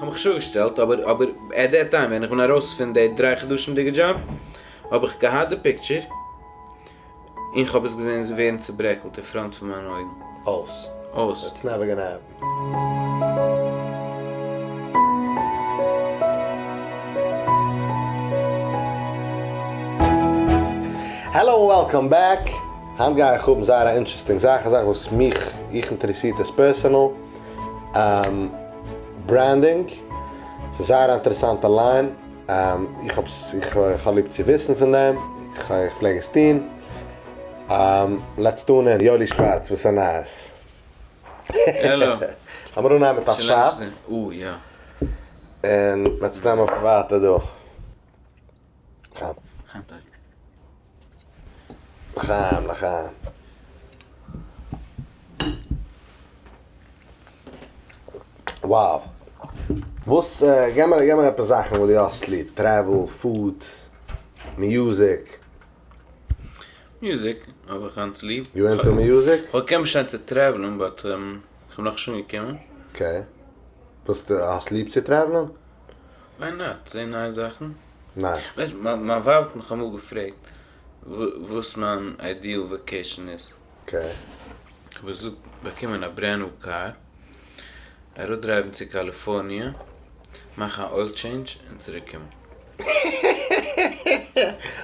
כ'האב מיך נישט אפגעשטעלט, אבער אבער at that time ווען איך בין ארויס פון די דריי חדשים'דיגע דזשאב, האב איך געהאט די picture, און כ'האב עס געזען ווערן צוברעקלט אין front פון מיינע אויגן. אויס. אויס. It's never gonna happen. Hello און welcome back. היינט גיי איך האבן זייער א interesting זאך, א זאך וואס מיך, איך אינטערעסירט עס personal. Branding. ס'איז זייער א אינטערעסאנטע line. איך האב איך האב ליב צו וויסן פון דעם. איך פלעג עס טון. Let's tune in. יואלי שווארץ, וואס איז נייעס? העלא. לאמיר אנהייבן מיט א shot. אה יא. און let's נעמען פון ווייטער דא. לחיים טאטי. לחיים לחיים. Wow. וואס, געב מיר געב מיר עפעס זאכן וואס דו האסט ליב, travel, food, music. Music האב איך גאנץ ליב. You into music? כ'וואלט געקענט באשטיין צו travel ען but כ'בין נאכנישט אנגעקומען. Okay. וואס האסט ליב צו travel ען? Why not? זעהן נייע זאכן. Nice. ווייסט, מיין ווייב האט מיך אמאל געפרעגט וואס מיין ideal vacation איז. Okay. כ'האב געזאגט, באקומען א brand new car, אראפדרייוון צו קאליפארניע, מאכן א oil change און צוריק קומען.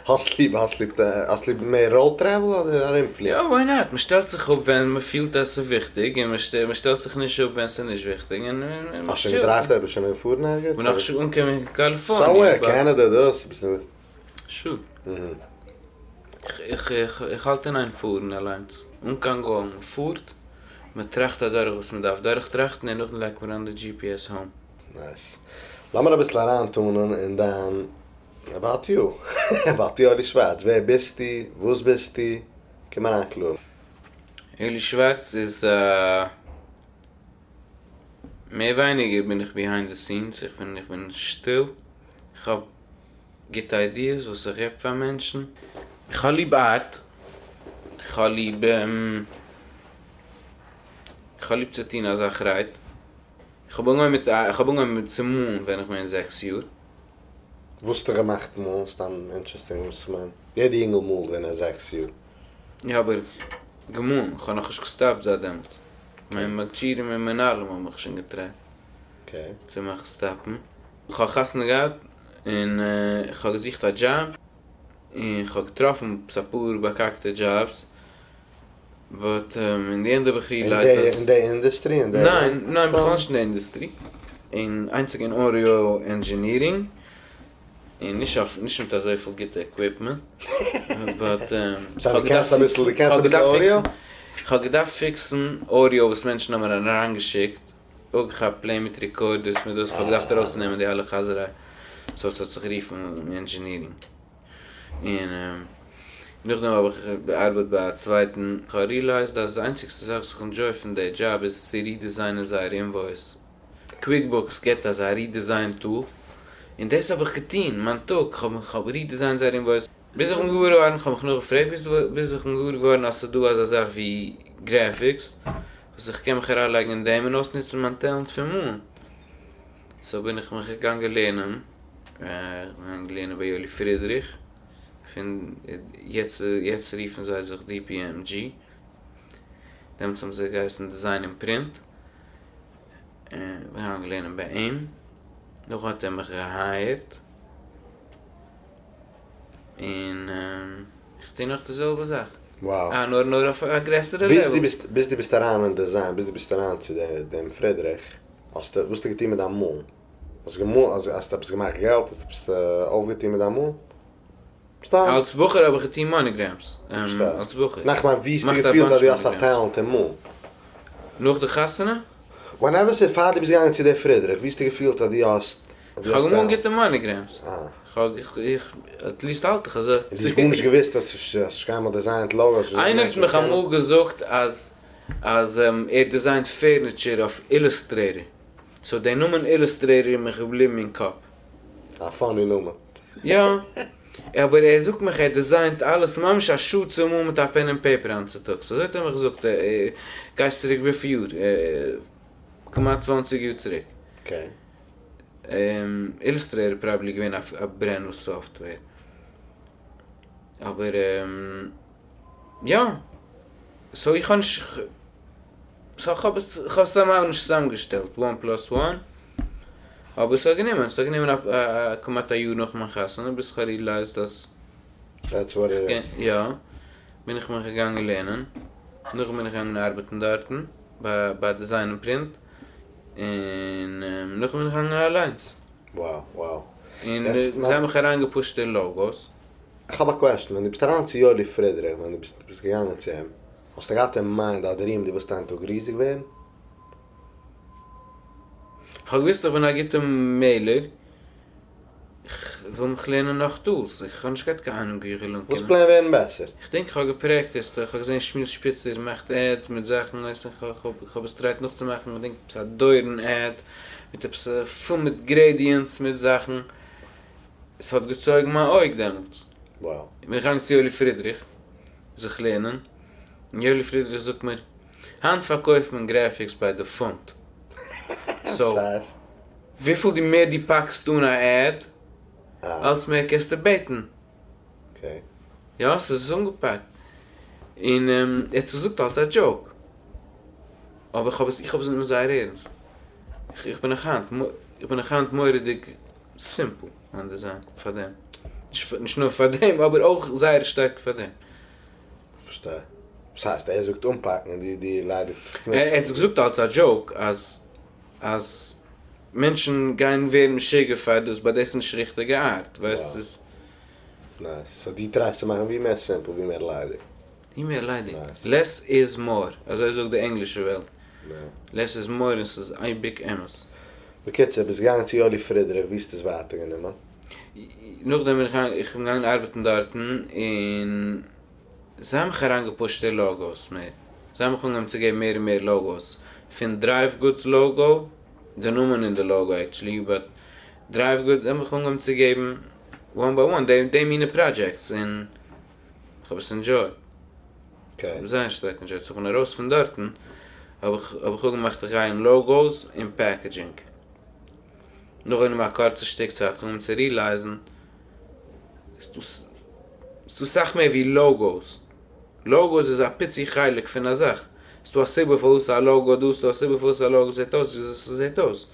האסט ליב האסט ליב האסט ליב מער road travel אדער ארומפליען? יא why not, מ'שטעלט זיך אפ ווען מ'פילט אז ס'איז וויכטיג און מ'שטעלט זיך נישט אפ ווען ס'איז נישט וויכטיג און האסט שוין געדרייווט עפעס שוין געפארן ערגעץ? כ'בין נאכנישט אנגעקומען אין קאליפארניע. Somewhere, קענעדע דאס ביסטו. Sure. איך האלט אין איין פארן אליינס, אן קיין goal, מ'פארט, מ'טראכט אדורך וואס מ'דארף דורכטראכטן און נאכדעם לייגט מען אריין די GPS home. Nice. לאמיר אביסל אריינטונען אין דיין about you. About יואלי שווארץ. ווער ביסטו? וואס ביסטו? קום אריין קלאר. יואלי שווארץ איז א. מער ווייניגער בין איך behind the scenes, איך בין איך בין שטיל, איך האב גוטע ideas וואס איך געב פאר מענטשן. איך האב ליב art, איך האב ליב איך האב ליב צו טון א זאך right. איך האב אנגעהויבן מיט איך האב אנגעהויבן מיט צו מאלן ווען איך בין זעקס יאר. וואס האסטו געמאכט מאלן? סתם interesting וואס איך מיין. יעדע יונגל מאלט ווען ער איז זעקס יאר. יא אבער געמאלן, איך האב נאכנישט געסטאפט זייט דעמאלטס. מיין מגידים און מנהלים האבן מיך שוין געטרייט צו מאכן סטאפן. איך האב חתונה געהאט און איך האב געזוכט א דזשאב און איך האב געטראפן עפעס אפאר באקאקטע jobs but אין די ענדע האב איך realized אז. אין די אינדוסטרי? ניין ניין בכלל נישט אין די אינדוסטרי, און איינציג אין audio engineering, און נישט אויף נישט מיט אזויפיל גוטע equipment, but כ'האב געדארפט פיקסן audio וואס מענטשן האבן מיר אריינגעשיקט, אפגעכאפט plane מיט recorders מיט דאס, כ'האב געדארפט ארויסנעמען די אלע חזיריי, so ס'האט זיך גערופן engineering. און נאכדעם האב איך געארבעט ביי א צווייטן, כ'האב realized אז די איינציגסטע זאך וואס איך enjoy פון די דזשאב איז צו רידיזיינען זייער invoice, QuickBooks געבט אזא redesign tool, און דאס האב איך געטון מיין טאג, כ'האב רידיזיינט זייער invoice, ביז איך בין געוואר געווארן, כ'האב מיך נאכגעפרעגט ביז איך בין געוואר געווארן אז ס'איז דא אזא זאך ווי graphics, וואס איך קען מיך אריינלייגן אין דעם און אויסנוצן מיין talent פון מאלן. So בין איך מיך געגאנגען לערנען, איך בין געגאנגען לערנען ביי יואלי פרידריך, פון יעצט יעצט רופן זיי זיך DPMG, דעמאלטס האבן זיי געהייסן Design and Print, און איך בין געגאנגען לערנען ביי אים, נאכדעם האט ער מיך געהייערט, און איך טו נאך די זעלבע זאך, אה נאר נאר אויף א גרעסערע level. ביז דו ביסט אריין אין design, ביז דו ביסט אריין צו דעם פרידריך. האסטו, וואס האסטו געטון מיט דיין מאלן? האסט געמאלן, האסט עפעס געמאכט געלט? האסט עפעס אויפגעטון מיט דיין מאלן? סתם. אלס בחור האב איך געטון monograms. אלס בחור. ניין כ'מיין ווי האסטו געפילט אז דו האסט א talent אין מאלן? נאך די חתונה? Whenever ס'איז פאר דו ביסט געגאנגען צו דער פרידריך, ווי האסטו געפילט אז דו האסט. כ'האב געמאלן גוטע monograms. כ'האב, איך, at least האלט איך אזוי. און דו האסט גארנישט געוואוסט אז האסט קיינמאל דעזיינט logos? איינער האט מיך אמאל געזאגט אז אז ער דיזיינט furniture אויף Illustrator, so די נאמען Illustrator איז מיך געבליבן אין קאפ. א funny נאמען. יא, אבער ער זאגט מיך ער דיזיינט אלעס ממש א שעה צו מאל מיט א pen און paper היינט צוטאגס, אזוי האט ער מיך געזאגט, גייסט צוריק וויפיל יאר? כמעט צוואנציג יאר צוריק. Okay. אילוסטרעיטאר איז פראבעבלי געווען א ברענד ניו סאפטוועיר. אבער יא, סאו איך האב נישט, סאו כ'האב עס, כ'האב עס סאמהאו נישט צוזאמגעשטעלט וואן פלאס וואן, אבער ס'האט גענומען, ס'האט גענומען א כמעט א יאר נאך מיין חתונה ביז כ'האב ריעלייזד אז דעטס וואט איט איז. יא, בין איך מיך געגאנגען לערנען, נאכדעם בין איך געגאנגען ארבעטן דארטן ביי ביי דיזיין און פרינט, און נאכדעם בין איך געגאנגען אליינס. וואו וואו. און זיי האבן מיך אריינגעפושט אין לאגאס. איך האב א קוועשטען, ווען דו ביסט אריין צו יואלי פרידריך, ווען דו ביסט געגאנגען צו אים, האסטו געהאט אין מיינד א דריעם דו ווילסט איין טאג ריזיג ווערן? כ'האב געוויסט איך בין א גוטע מעלער, איך וויל מיך לערנען נאך טולס, איך האב נישט געהאט קיין אהנונג ווי איך וויל אנקומען. וואס פלען ווערן בעסער? איך דענק איך האב געפרעקטיסט, איך האב געזען שמואל שפיצער מאכט עדס מיט זאכן, ווייס איך, איך האב עס טרייט נאכצומאכן, איך דענק עפעס א דורן עד, מיט עפעס פול מיט גרעידיענטס מיט זאכן, עס האט געצויגן מיין אויג דעמאלטס. וואו. בין איך געגאנגען צו יואלי פרידריך זיך לערנען, און יואלי פרידריך זאגט מיר, היינט פארקויפט מען גרעפיקס ביי די פונט, סאו וויפיל די מער דו פאקסט אן א עד, אלץ מער קענסטו בעטן. יא, ס'איז אנגעפאקט. און ער האט עס געזאגט אלס א דזשאוק. אבער איך האב עס, איך האב עס גענומען זייער ערנסט. איך בין נאך היינט, איך בין נאך היינט מורא'דיג סימפל מיין דיזיין פאר דעם. נישט נאר פאר דעם, אבער אויך זייער שטארק פאר דעם. פארשטיי. וואס הייסט? ער זאגט אנפאקן און דו ליידיגסט עס נישט? ער האט עס געזאגט אלס א דזשאוק אז אז מענטשן גייען ווערן משוגע פאר דאס באט דאס איז נישט ריכטיגע ארט ווייסט ס'איז. נייס. סאו דו טרייסט צו מאכן ווי מער סימפל ווי מער ליידיג. ווי מער ליידיג. לעס איז מאר. אזוי זאגט די ענגלישע וועלט. לעס איז מאר און ס'איז אייביג אמת. בקיצור, ביסט געגאנגען צו יואלי פרידריך, ווי האסטו עס ווייטער גענומען? נאכדעם בין איך איך בין געגאנגען ארבעטן דארטן און זיי האבן מיך אריינגעפושט די לאגאוס מער, זיי האבן מיך אנגעהויבן צו געבן מער און מער לאגאוס, פון דרייוו גודס לאגא, די נאמען אין די לאגא עקטשעלי, באט דרייוו גודס, זיי האבן מיך אנגעהויבן צו געבן וואן ביי וואן די מינע פראדזשעקטס און כ'האב עס ענדזשויט. כ'האב זייער שטארק ענדזשויט, סאו כ'בין ארויס פון דארטן האב איך האב איך אפגעמאכט איך גיי אין לאגאוס און פעקעדזשינג. נאכדעם א קורצע שטיק צייט האב איך אנגעהויבן צו ריעלייזן ס'איז דא סאך מער ווי לאגאוס. לאגאוס איז א פיצי חלק פון א זאך. ס'איז דא א סיבה פארוואס א לאגא דא, ס'איז דא א סיבה פארוואס א לאגא זעט אויס ווי ס'זעט אויס.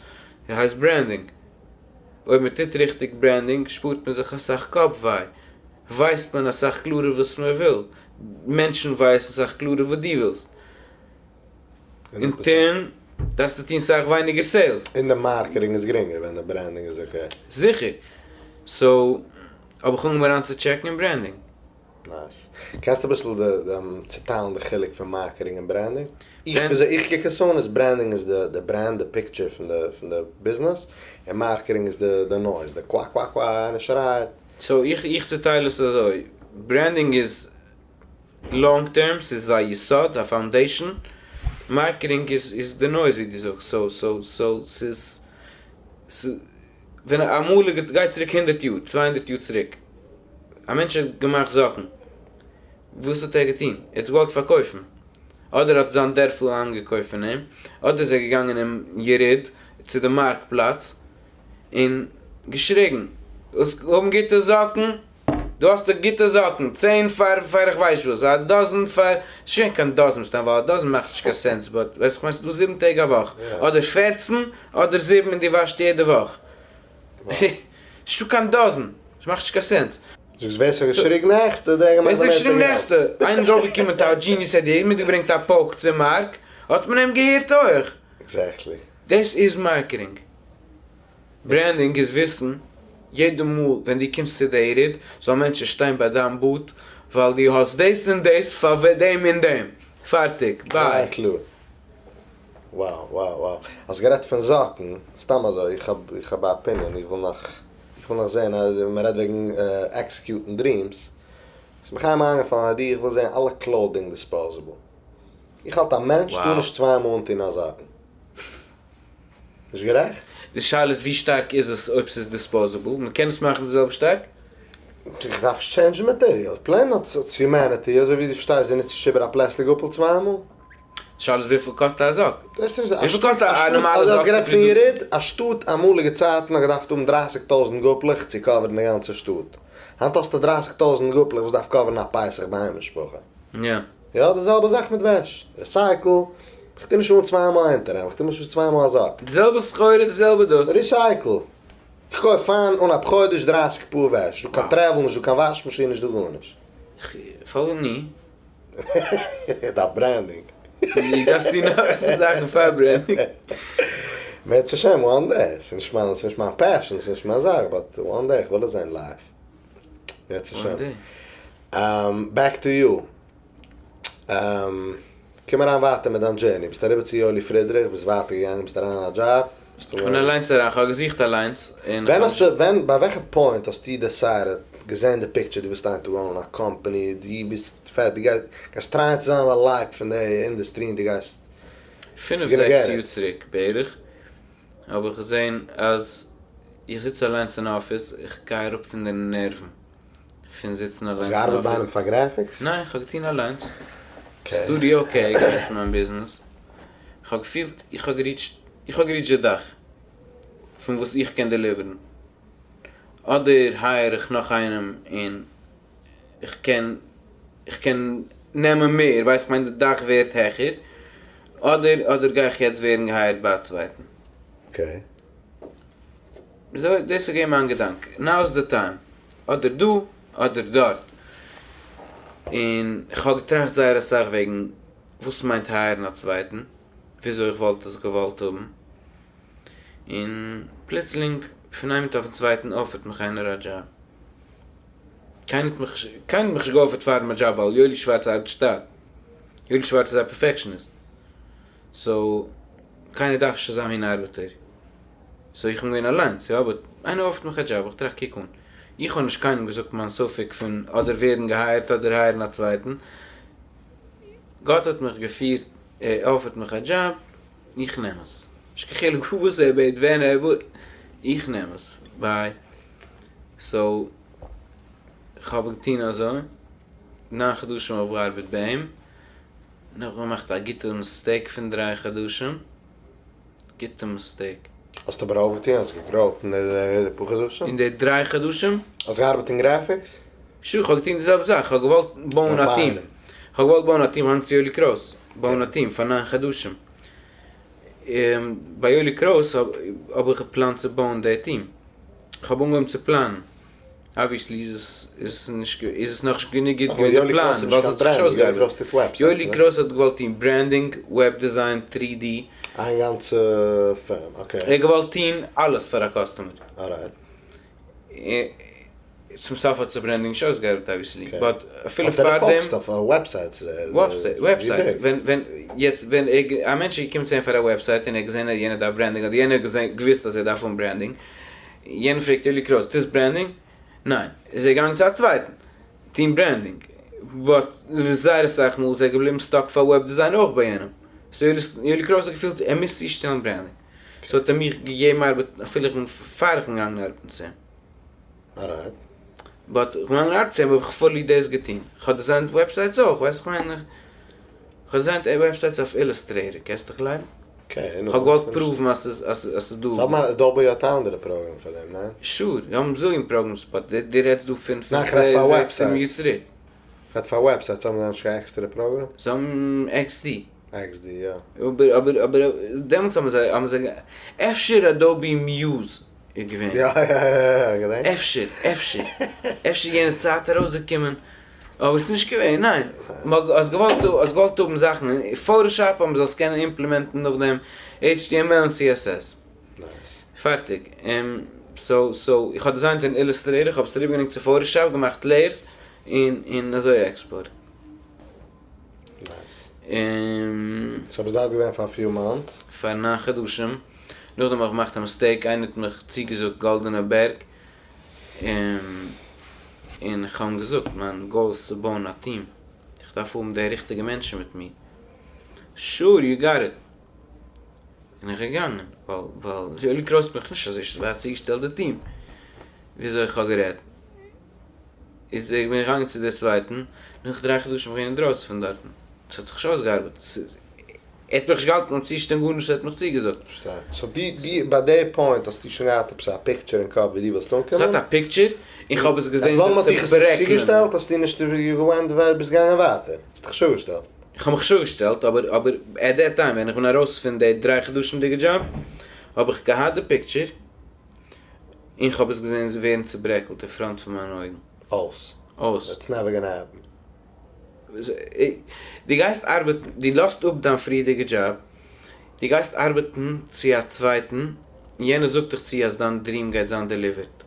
ס'הייסט ברענדינג. אויב מ'טוט ריכטיג ברענדינג שפארט מען זיך אסאך קאפ וויי. ווייסט מען אסאך קלארער וואס מ'וויל. מענטשן ווייסן אסאך קלארער וואס דו ווילסט. אין טורן דארפסטו טון סאך ווייניגער סעילס. און די מארקעטינג איז גרינגער ווען די ברענדינג איז אקעי. זיכער. סאו האב איך אנגעהויבן אריין צו טשעקן אין ברענדינג. נייס. קענסט אביסל צוטיילן די חילוק פון מארקעטינג און ברענדינג? איך וויאזוי איך קוק עס אן איז ברענדינג איז די ברענד די פיקטשער פון די פון די ביזנעס און מארקעטינג איז די די נויז די קווא קווא קווא איינער שרייט. סאו איך איך צוטייל עס אזוי, ברענדינג איז לאנג טערם, ס'איז א יסוד, א פאונדעישן, מארקעטינג איז איז די נויז ווי דו זאגסט, סאו סאו סאו ס'איז ווען אמאל גיי צוריק הונדערט יאר, 200 יאר צוריק, א מענטש האט געמאכט זאקן, וואס האט ער געטון? ער האט עס געוואלט פארקויפן, אדער האט זיין דערפל איינגעקויפט פון אים, אדער איז ער געגאנגען אין יריד צו די מארק פלאץ און געשריגן, ווילסט האבן גוטע זאקן? דא האסטו גוטע זאקן, צען פאר פאר איך ווייס וואס, א דאזען פאר, ס'נישט געווען קיין דאזען מסתם ווייל א דאזען מאכט נישט קיין סענס, באט ווייסט איך מיין ס'דא זיבן טעג א וואך, אדער פערצן אדער זיבן און דו וואשט יעדע וואך. נישטא קיין דאזען, ס'מאכט נישט קיין סענס. זאגסט ווער ס'האט געשריגן העכסטע, דער האט געמאכט די מערסטע געלט. ווער ס'האט געשריגן העכסטע, איינער איז אויפגעקומען מיט א דזשיניעס איידיע, מיטגעברענגט א פויק צום מארק, האט מען אים געהערט אויך. עקזעקטלי. דאס איז מארקעטינג. ברענדינג איז וויסן, יעדע מאל ווען דו קומסט צו די יריד, זאלן מענטשן שטיין ביי דיין בוט, ווייל דו האסט דאס און דאס פאר דעם און דעם. פארטיג. ביי. זייער קלאר. Wow wow wow. האסט גערעדט פון זאקן, סתם אזוי, איך האב איך האב א אפיניען, איך וויל נאך איך וויל נאך זעהן אז מען רעדט וועגן עקסעקיוטן דרימס, ס'איז מיך איינמאל איינגעפאלן א איידיע, איך וויל זעהן אלע קלאודינג דיספאוזעבל. איך האלט א מענטש טאר נישט צוויי מאל אנטון א זאקן. נישט גערעכט? די שאלה איז ווי שטארק איז עס אויב ס'איז דיספאוזעבל, מ'קען עס מאכן די זעלבע שטארק? איך דארף נישט טשענדזשן מאטעריאל, פלעין אלס יומעניטי, אזוי ווי דו פארשטייסט דו נוצט נישט איבער א פלעסטיק גאפל צוויי מאל. שאלה איז וויפיל קאסט א זאק? דאס איז וויפיל קאסט א נארמאלע זאק צו גערעדט פון פראדוסן? יריד, א שטאט אמאליגע צייטן האט געדארפט האבן דרייסיג טויזענט גאפלעך צו קאווערן די גאנצע שטאט. היינט האסטו דרייסיג טויזענט גאפלעך וואס דארף קאווערן א פסח ביי איין משפחה. יא. יא, די זעלבע זאך מיט וועש. ריסייקל, איך טו נישט אן צוויי מאל אונטערהעמד, איך טו נישט אן צוויי מאל א זאק. די זעלבע סחורה, די זעלבע דאס. ריסייקל. איך קויף איין אנהייב חודש דרייסיג פאר וועש. נישטא קיין טרעוול, נישטא קיין וואש מאשין, נישטא גארנישט. פארוואס ני? איך דארף ברענדינג. דו דארפסט טון נאך זאכן פאר ברענדינג. אם ירצה השם וואן דעי. ס'איז נישט מיין, ס'איז נישט מיין פעשען, ס'איז נישט מיין זאך, באט וואן דעי איך וויל עס זען לייוו. אם ירצה השם. בעק טו יו. קום אריין ווייטער מיט דיין דזשערני. ביסט אריבער צו יואלי פרידריך, ביסט ווייטער געגאנגען, ביסט אריין אין א דזשאב. כ'בין אליינס אריין, כ'האב געזוכט אליינס. ווען האסטו, ווען, ביי וועלכע פוינט האסטו דעסיידעט, געזען די פיקטשער, דו ווילסט איין טאג אונען א קאמפאני, דו ביסט פעט, דו גייסט, גייסט טרייען צו זיין א לייב פון די אינדוסטרי און דו גייסט, פינף זעקס יאר צוריק בערך, האב איך געזען אז איך זיץ אליינס אין אפיס, איך גיי אראפ פון די נערוון פון זיצן אליינס אין אפיס. האסט געארבעט ביי איינעם פאר גרעפיקס? ניין, כ'האב געטון אליינס. סטודיאו קעי געהייסן מיין ביזנעס. כ'האב געפילט איך האב געריטשט, איך האב געריטשט די דאך פון וואס איך קען דעליווערן. אדער הייער איך נאך איינעם און איך קען, איך קען נעמען מער, ווייסט כ'מיין די דאך ווערט העכער, אדער אדער גיי איך יעצט ווערן געהייערט ביי א צווייטן. אקעי. אזוי דאס איז געווען מיין געדאנק, נאו איז די טיים, אדער דא אדער דארט, און כ'האב געטראכט זייער אסאך וועגן וואס מיינט הייערן א צווייטן, וויאזוי איך וואלט עס געוואלט האבן, און פלוצלינג פון איין מינוט אויפן צווייטן אפערט מיך איינער א דזשאב, קיינער האט מיך קיינער האט מיך נישט געאפערט פארדעם א דזשאב ווייל יואלי שווארץ ארבעט שטאט, יואלי שווארץ איז א פערפעקשאניסט, סאו קיינער דארף נישט אזא מין ארבעטער. סאו איך בין געווען אליינס, יא, באט איינער אפערט מיך א דזשאב, איך טראכט קוק אן, איך האב נישט קיינעם געזאגט מיין ספק פון אדער ווערן געהייערט אדער הייערן א צווייטן, גאט האט מיך געפירט, ער אפערט מיך א דזשאב, איך נעם עס, נישט קיין חילוק וואס ער בעט, ווען ער וואס, איך נעם עס, ביי, סאו כ'האב געטון אזוי, ניין חדשים האב איך געארבעט ביי אים, נאכדעם געמאכט א גוטע מיסטעיק פון דריי חדשים. גוטע מיסטעיק. האסט אבער אויפגעטון? האסט געגראוט אין די פאר חדשים? אין די דריי חדשים? האסט געארבעט אין גרעפיקס? שור, כ'האב געטון די זעלבע זאך, כ'האב געוואלט בויען א טיעם. כ'האב געוואלט בויען א טיעם היינט צו יואלי קרויס, בויען א טיעם פאר ניין חדשים. ביי יואלי קרויס האב איך געפלאנט צו בויען די טיעם. כ'האב אנגעהויבן צו פלאנען. אבוויעסלי איז עס איז נישט איז עס נאכנישט גענוג גוט געווען די פלאן ווייל ס'האט זיך נישט אויסגעארבעט. יואלי קרויס האט געוואלט טון ברענדינג, וועב דיזיין, טרי די. איין גאנצע פירם, אקעי. ער האט געוואלט טון אלעס פאר א קאסטומער. אלרייט. צום סוף האט זיך ברענדינג נישט אויסגעארבעט אבוויעסלי, באט אפילו פאר דעם. האט ער געפאוקסט אויף וועבסייטס? וועבסייטס, ווען ווען יעצט ווען א מענטש איז געקומען צו אים פאר א וועבסייט און ער האט געזען אז יענער דארף ברענדינג אדער יענער האט געוואוסט אז ער דארף האבן ברענדינג, יענער פרעגט יואלי קרויס, טוסט ברענדינג? ניין. איז ער געגאנגען צו א צווייטן טון ברענדינג. באט זייער אסאך מאל איז ער געבליבן סטאק פאר וועב דיזיין אויך ביי יענעם. סאו יואלי קרויס האט געפילט ער מוז צושטעלן ברענדינג. סאו האט ער מיך געגעבן ארבעט אפילו איך בין פאר איך בין געגאנגען ארבעטן צו אים. אלרייט. באט איך בין געגאנגען ארבעטן צו אים האב איך פולי דאס געטון. כ'האב דעזיינט וועבסייטס אויך, ווייסט איך מיין? כ'האב דעזיינט וועבסייטס אויף אילוסטרעיטאר, קענסט דיך גלייבן? כ'האב געוואלט פראוון אז ס'איז אז ס'איז דא. זיי האבן אדאבי האט א אנדערע פראגרעם פאר דעם, ניין? שור, זיי האבן זיליאן פראגרעמס באט דו רעדסט דא פון פון זעקס זיבן יאר צוריק. כ'רעד פאר וועבסייטס האבן זיי נישט קיין עקסטערע פראגרעם? זיי האבן עקס די. עקס די יא. אבער אבער אבער דעמאלטס האבן זיי האבן זיי אפשר אדאבי מיוז איז געווען. יא יא יא יא געדענק. אפשר אפשר אפשר יענע צייט ארויסגעקומען. אבער ס'איז נישט געווען, ניין. האסט געוואלט האסט געוואלט האבן זאכן אין פאטאשאפ אז מ'זאל עס קענען אימפלעמענטן נאכדעם HTML און CSS. פארטיג. סאו סאו איך האב דעזיינט אין אילוסטרעיטאר, איך האב עס אריבערגעברענגט צו פאטאשאפ, געמאכט לעיערס, און און אזוי עקספארט. סאו ביסט דארט געווען פאר א פיו מאנטס? פאר ניין חדשים. נאכדעם האב איך געמאכט א מיסטעיק, איינער האט מיך צוגעזאגט גאלדענע בערג, און איך האב אים געזאגט מיין גאול איז צו בויען א טיעם, איך דארף האבן די ריכטיגע מענטשן מיט מיר, שור יו גאט איט, און איך געגאנגען, ווייל ווייל יואלי קרויס האט מיך נישט אזוי ווייט צוגעשטעלט די טיעם וויאזוי איך האב גערעדט, איז בין איך געגאנגען צו די צווייטן, נאך דריי חדשים בין איך געווען אינדרויסן פון דארטן, ס'האט זיך נישט אויסגעארבעט. ער האט מיך נישט געהאלטן ביים צושטעלן גארנישט ער האט מיך צוגעזאגט. פארשטיי. סאו דו דו ביי די פוינט האסטו שוין געהאט עפעס א פיקטשער אין קאפ ווי דו ווילסט אנקומען? כ'האב געהאט א פיקטשער און כ'האב עס געזען אז לאנג זיך מ'האט דיך עס נישט צוברעקלען. צוגעשטעלט האסטו נישט געווענדט ביסט געגאנגען ווייטער? האסט דיך נישט אפגעשטעלט? כ'האב מיך נישט אפגעשטעלט אבער אבער עט דעט טיים ווען איך בין ארויס פון די דריי חדשים'דיגע דזשאב האב איך געהאט די פיקטשער און כ'האב עס געזען ווערן צוברעקלט אין פראנט פון מיינע אויגן. אויס. אויס. איטס נעווער גאנא העפן. דו גייסט ארבעטן, דו לאזט אפ דיין פריערדיגע דזשאב, דו גייסט ארבעטן צו א צווייטן, און יענער זאגט דיך צו אז דיין דריעם גייט זיין דעליווערט.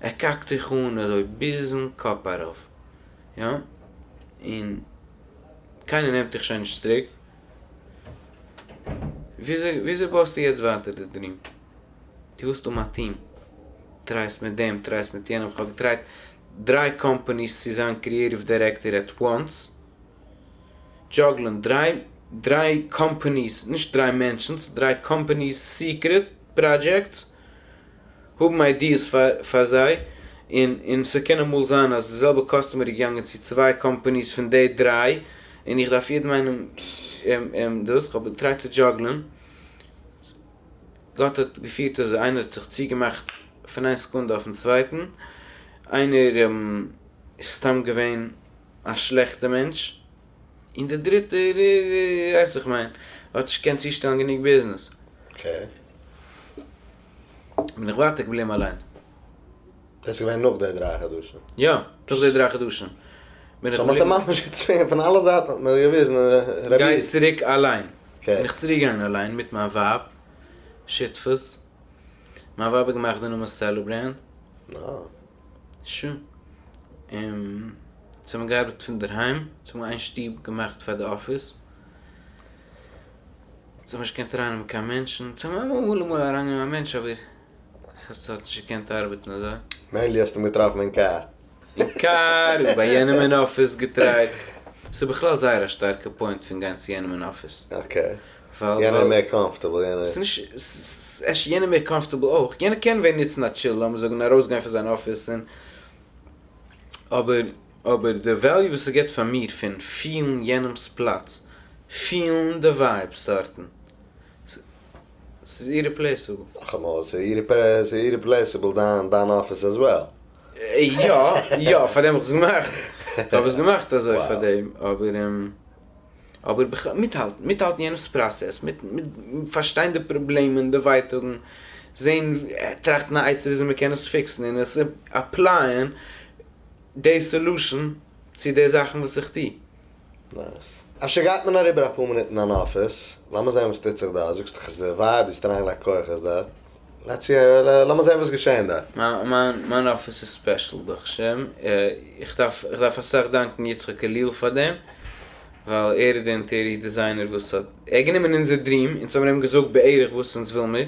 ער קאקט דיך אן אזוי ביזן קאפ ארויף, יא, און קיינער נעמט דיך שוין נישט צוריק. וויאזוי וויאזוי בויסטו יעצט ווייטער די דריעם? דו ווילסט האבן א טיעם, טרייסט מיט דעם, טרייסט מיט יענעם, כ'האב געטרייט דריי קאמפאניס צו זיין קריעטיוו דירעקטאר עט וואנס, דזשאגלען דריי דריי קאמפאניס, נישט דריי מענטשנס, דריי קאמפאניס סיקרעט פראדזשעקטס, האבן איידיעס פאר פאר זיי, און און ס'קען אמאל זיין אז די זעלבע קאסטומער איז געגאנגען צו צוויי קאמפאניס פון די דריי, און איך דארף יעדעם איינעם דאס, כ'האב געטרייט צו דזשאגלען. גאט האט געפירט אז איינער האט זיך צוגעמאכט פון איין סעקונדע אויפן צווייטן, איינער איז סתם געווען א שלעכטע מענטש, און דער דריטער ווייס איך מיין האט נישט געקענט צושטעלן גענוג ביזנעס. אקעי. בין איך ווייטער געבליבן אליין. דאס איז געווען נאך די דריי חדשים? יא, נאך די דריי חדשים. בין איך סאו מ'האט אים ממש געצווינגען פון אלע זייטן האט מען געוויזן רבי. גיי צוריק אליין. בין איך צוריק געגאנגען אליין מיט מיין ווייב, שותפות. מיין ווייב האט געמאכט די נאמען סעלעברענד. שוין. און אונז האבן געארבעט פון דערהיים. אונז האבן איין שטוב געמאכט פאר די אפיס. אונז האבן נישט געקענט ארייננעמען קיין מענטשן. אונז האבן אמאל אמאל אריינגענומען א מענטש אבער. ס'האט נישט געקענט ארבעטן אזוי. מעינלי האסטו אים געטראפן אין קאר. אין קאר און ביי יענעם אין אפיס געטרייט. ס'איז בכלל זייער א שטארקע פוינט פון גיין צו יענעם אין אפיס. אקעי. יענער איז מער קאמפארטעבל יענער. ס'איז נישט, ס'איז יענער מער קאמפארטעבל אויך. יענער קען ווען נוצן א טשיל לאמיר זאגן ארויסגיין פון זיין אפיס און אבער אבער די וועליו וואס ס'געט פאר מיר פון פילן יענעמ'ס פלאץ, פילן די ווייבס דארטן. ס'איז אירעפלעיסעבל. נאכאמאל, ס'איז אירעפלעיסעבל דיין דיין אפיס עז וועל. יא, יא, פארדעם האב איך עס געמאכט. כ'האב עס געמאכט אזוי פארדעם, אבער אבער בכלל מיטהאלטן, מיטהאלטן יענעמ'ס פראסעס, מיט מיט פארשטיין די פראבלעמען, די ווייטאגן, זען, טראכטן א עצה וויאזוי מ'קען עס פיקסן און עס אפלייען די סעלושען צו די זאכן וואס איך טו. נייס. אפשר גייט מען אריבער אפאר מינוט אין דיין אפיס, לאמיר זען וואס טוט זיך דארט, זאגסט דאך אז די ווייב איז אריינגעלייגט כוחות דארט, לעטס סי, לאמיר זען וואס געשען דארט. מיין אפיס איז ספעשל ברוך השם, איך דארף איך דארף אסאך דאנקן יצחק אליל פאר דעם, ווייל ער איז די אינטעריער דיזיינער וואס האט, ער האט גענומען אונזער דריעם, אונז האבן אים געזאגט בערך וואס אונז וויל מיר,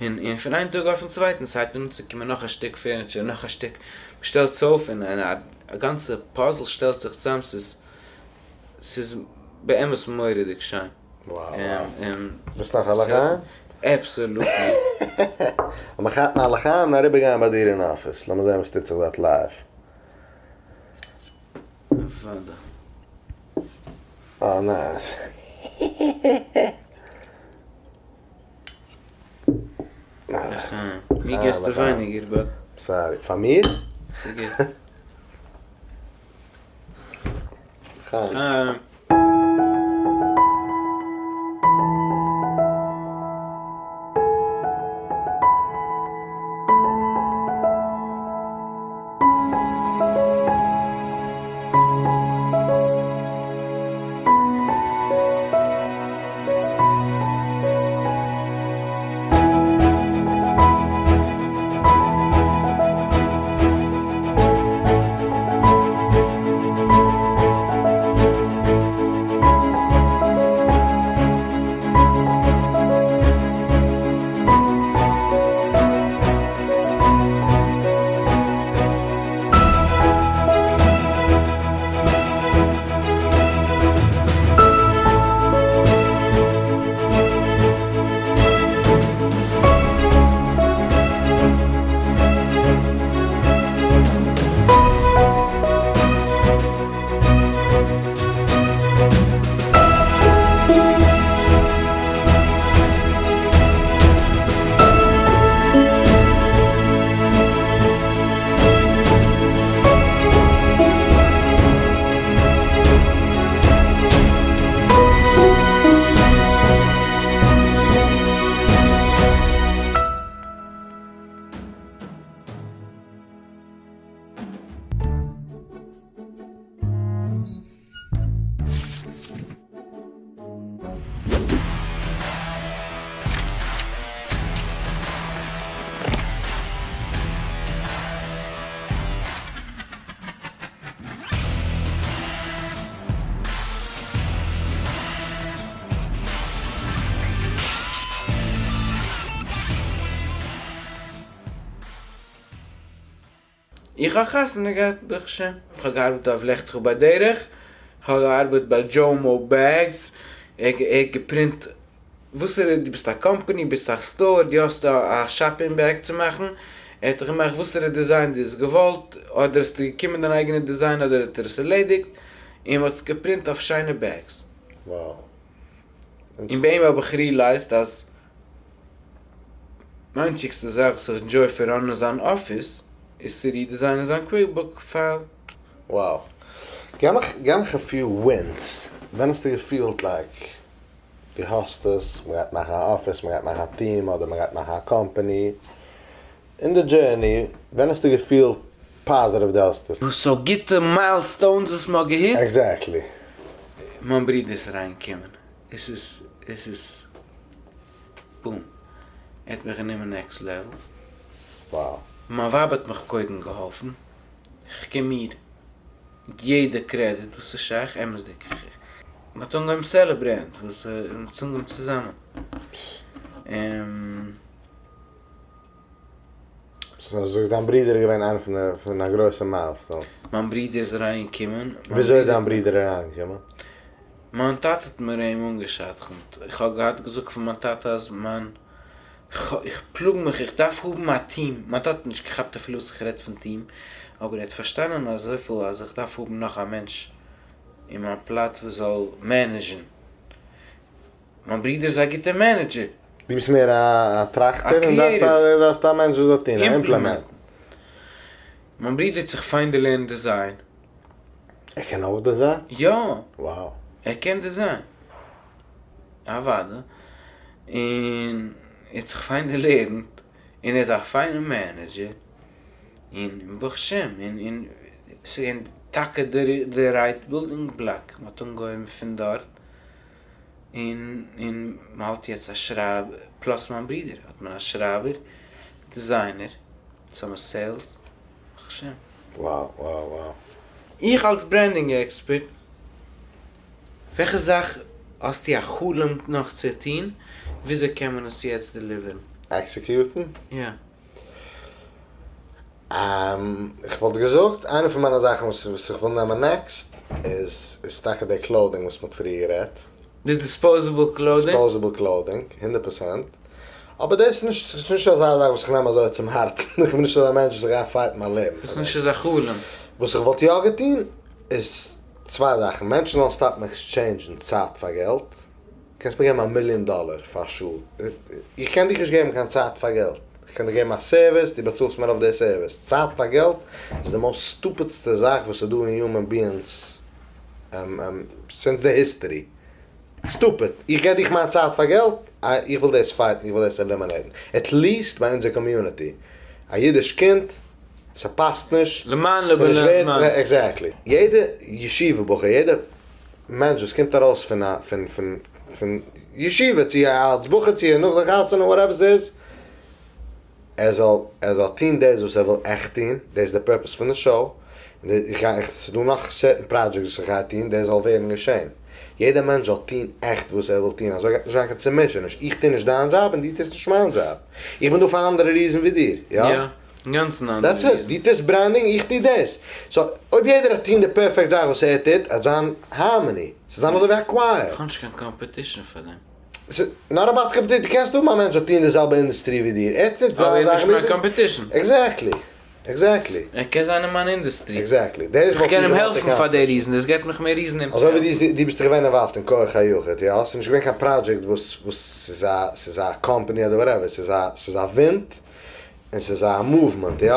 און און פון איין טאג אויפן צווייטן ס'הייבט אן צו קומען נאך א שטיק פערניטשער נאך א שטיק, מ'שטעלט עס אויף און א גאנצע פאזל שטעלט זיך צאם, ס'איז ס'איז באמת מורא'דיג שיין. וואו וואו. ווילסט נאך א לחיים? אבסאלוטלי. לאמיר כאפן א לחיים און אריבערגיין ביי דיר אין אפיס, לאמיר זען וואס טוט זיך דארט לייוו. אוודאי. אה נייס. מיר געסטו ווייניגער באט. סארי, פאר מיר? ס'גוט. לחיים. איך האב חתונה געהאט ברוך השם, איך האב געארבעט אויף לך לך בדרך, איך האב געארבעט ביי דזשאומאו בעגס, ער האט געפרינט וואסערע, דו ביסט א קאמפאני, ביסט א סטאר, דו האסט א שאפינג בעג צו מאכן, ער האט דיך געמאכט וואסערע דיזיין דו האסט געוואלט, אדער האסטו געקומען דיין אייגענע דיזיין אדער האט ער עס ערלעדיגט, און מ'האט עס געפרינט אויף שיינע בעגס. Wow. און ביי אים האב איך ריעלייזד אז די איינציגסטע זאך וואס איך ענדזשוי פון ראנען זיין אפיס איז צו רידיזיינען זיין קוויקבוק פייל. Wow. געב מיך געב מיך א פיו ווינס, ווען האסטו געפילט לייק דו האסט עס, מ'גייט מאכן א אפיס, מ'גייט מאכן א טיעם, אדער מ'גייט מאכן א קאמפאני, אין די דזשערני, ווען האסטו געפילט פאזיטיוו דו האסט עס? סאו גוטע מיילסטאונס וואס מ'האט געהיט? עקזעקטלי. מיין ברודער איז אריינגעקומען, עס איז עס איז בום, ער האט מיך גענומען נעקסט לעוועל. Wow. מיין ווייב האט מיך קודם געהאלפן, כ'געב איר יעדע קרעדיט וואס איז שייך, אמת'דיג, מ'האט אנגעהויבן סעלעברענט, וואס מ'האט אנגעהויבן צוזאמען. סאו זאגסט דיין ברודער איז געווען איינע פון די פון א גרויסע מיילסטאונס. מיין ברודער איז אריין געקומען. וויאזוי איז דיין ברודער אריין געקומען? מיין טאטע האט מיר אים אנגעשדכנט. איך האב געהאט געזאגט פאר מיין טאטע אז מיין איך פלאג מיך איך דארף האבן א טיעם. מיין טאטע האט נישט געכאפט אפילו וואס איך רעד פון טיעם, אבער ער האט פארשטאנען אזויפיל אז איך דארף האבן נאך א מענטש אין מיין פלאץ וואס זאל מענעזשן. מיין ברודער איז א גוטער מענעדזשער. דו ביסט מער א טראכטער און דארפסט א מענטש וואס זאל טון, א אימפלעמענטן. מיין ברודער האט זיך פיין דערלערנט דיזיין. ער קען אויך דיזיין? יא! Wow. ער קען דיזיין. אוודאי. און ער האט זיך פיין דערלערנט. און ער איז א פיינער מענעדזשער. און ברוך השם. און און ס'איז טאקע די רייט בילדינג בלאק. מ'האט אנגעהויבן פון דארט. און און מ'האט יעצט א שרייב פלאס מיין ברודער האט מען א שרייבער, דיזיינער, סאמע סעילס, ברוך השם. Wow wow wow. איך אלס ברענדינג עקספערט, וועלכע זאך האסטו א חלום נאך צו טון, וויאזוי קען מען עס יעצט דעליווערן? עקסעקיוטן? יא. איך וואלט געזאגט איינע פון מיינע זאכן וואס איך וויל נעמען נעקסט איז איז טאקע די קלאודינג וואס מ'האט פריער גערעדט. די דיספאוזעבל קלאודינג? דיספאוזעבל קלאודינג, הונדערט פראצענט. אבער דאס איז נישט, ס'איז נישט אזא זאך וואס איך נעם אזוי צום הארצן, איך בין נישט אזא מענטש וואס איך גיי פייטן מיין לעבן פאר דעם. ס'איז נישט אזא חלום. וואס איך וואלט יא געטון איז צוויי זאכן, מענטשן זאלן סטאפן עקסטשעינדזשן צייט פאר געלט. קענסט מיר געבן א מיליאן דאלער פאר א שעה, איך קען דיך נישט געבן קיין צייט פאר געלט, איך קען דיר געבן א סערוויס, דו באצאלסט מיר אויף די סערוויס, צייט פאר געלט איז די מאוסט סטופידסטע זאך וואס איז דא אין יומען ביאינגס סינס די היסטערי, סטופיד, איך געב דיך מיין צייט פאר געלט, איך וויל דאס פייטן, איך וויל דאס עלימינעיטן, עטליעסט ביי אונזער קאמיוניטי, א אידיש קינד, ס'פאסט נישט, למען לבן הזמן. עקזעקטלי, יעדע ישיבה בחור, יעדע מענטש וואס קומט ארויס פון א פון פון פון ישיבה צו אלץ בחור צו נאך די חתונה וואטעווער ס'איז, ער זאל ער זאל טון דאס וואס ער וויל עכט טון, דאס איז די פורפעס פון די שאו, און איך גיי איך ס'איז דא נאך סערטען פראדזשעקטס וואס איך גיי טון, דאס זאל ווערן געשען. יעדער מענטש זאל טון עכט וואס ער וויל טון, אזוי גייט נישט זיין קיין צומישעניש, איך טו נישט דיין דזשאב און דו טוסט נישט מיין דזשאב, איך בין דא פאר אנדערע ריזען ווי דיר, יא? יא. אינגאנצן אנדערע דעטס איט, דו טוסט ברענדינג, איך טו דאס. סאו, אויב יעדער וועט טון די פערפעקט זאך וואס ער טוט, עט זיין הארמאני. ס'זאל זיין אזוי ווי א קווייער. כ'האב נישט קיין קאמפעטישן פאר דעם. ס'איז נאט אבאוט קאמפעטישן, דו קענסט האבן א מענטש זאל טון די זעלבע אינדוסטרי ווי דיר, ער טוט זיין זאך. אבער ער איז נישט מיין קאמפעטישן. עקזעקטלי. עקזעקטלי. ער קען זיין אין מיין אינדוסטרי. עקזעקטלי. דאס איך קען אים העלפן פאר די ריזן, דאס געבט מיך מער ריזן אים צו אזוי ווי העלפן. דו ביסט דאך געווען אינוואלווד אין כח היחיד, יא? ס'איז נישט געווען קיין פראדזשעקט וואס וואס ס'איז א ס'איז א קאמפאני אדער וואטעווער, ס'איז א ס'איז א ווינט און ס'איז א מאוומענט, יא?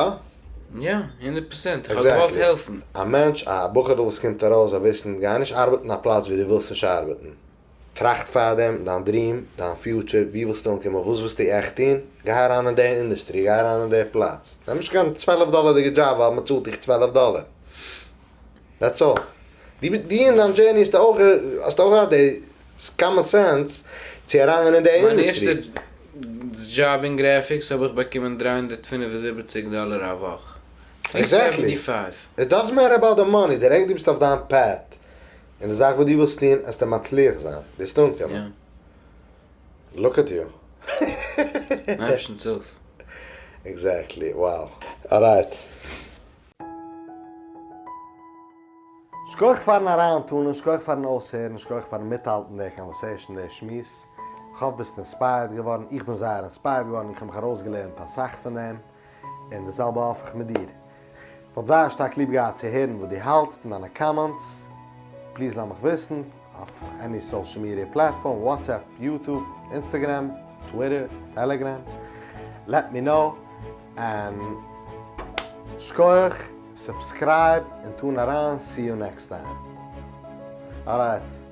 יא, הונדערט פראצענט, איך האב געוואלט העלפן. א מענטש, א בחור'ל וואס קומט ארויס זאל וויסן, גיי נישט ארבעטן אין א פלאץ ווי דו ווילסט נישט ארבעטן. טראכט פארדעם, דיין דריעם, דיין פיוטשער, ווי ווילסטו אנקומען, וואס ווילסטו עכט טון, גיי אריין אין די אינדוסטרי, גיי אריין אין די פלאץ. נעם נישט קיין צוועלף דאלערדיגע דזשאב ווייל מ'צאלט דיך צוועלף דאלער. דעטס אלל. דו דו אין דיין דזשערני האסטו אויך האסטו אויך געהאט די קאמאן סענס צו אריינגיין אין די מיין אינדוסטרי. ערשטע דזשאב אין גרעפיקס האב איך באקומען 375 דאלער א וואך. טרי עקזעקטלי. סעווענטי פייוו. איט דאזענט מעטער אבאוט די מאני, די רגע דו ביסט אויף דיין פעט און די זאך וואס דו ווילסט טון עסטו מצליח זיין, וועסט אנקומען. יא. לוק עט יו. אייבערשטנ'ס הילף. עקזעקטלי, wow. אלרייט. שכוח פארן אריינטונען, שכוח פארן אויסהערן, שכוח פארן מיטהאלטן די קאנווערסעישן, די שמועס. כ'האף ביסט אינספייערד געווארן, איך בין זייער אינספייערד געווארן, איך האב מיך ארויסגעלערנט אסאך פון דעם, און די זעלבע האף איך מיט דיר. כ'וואלט זייער שטארק ליב געהאט צו הערן וואס דו האלטסט אין דיינע קאמענטס, פליז לאז מיך וויסן אויף עני סאושעל מידיע פלאטפארם, וואטסעפפ, יוטוב, אינסטעגרעם, טוויטער, טעלעגרעם, לעט מי נאו, און שכוח, סובסקרייב און טון אריין, סי יו נעקסט טיים. אלרייט.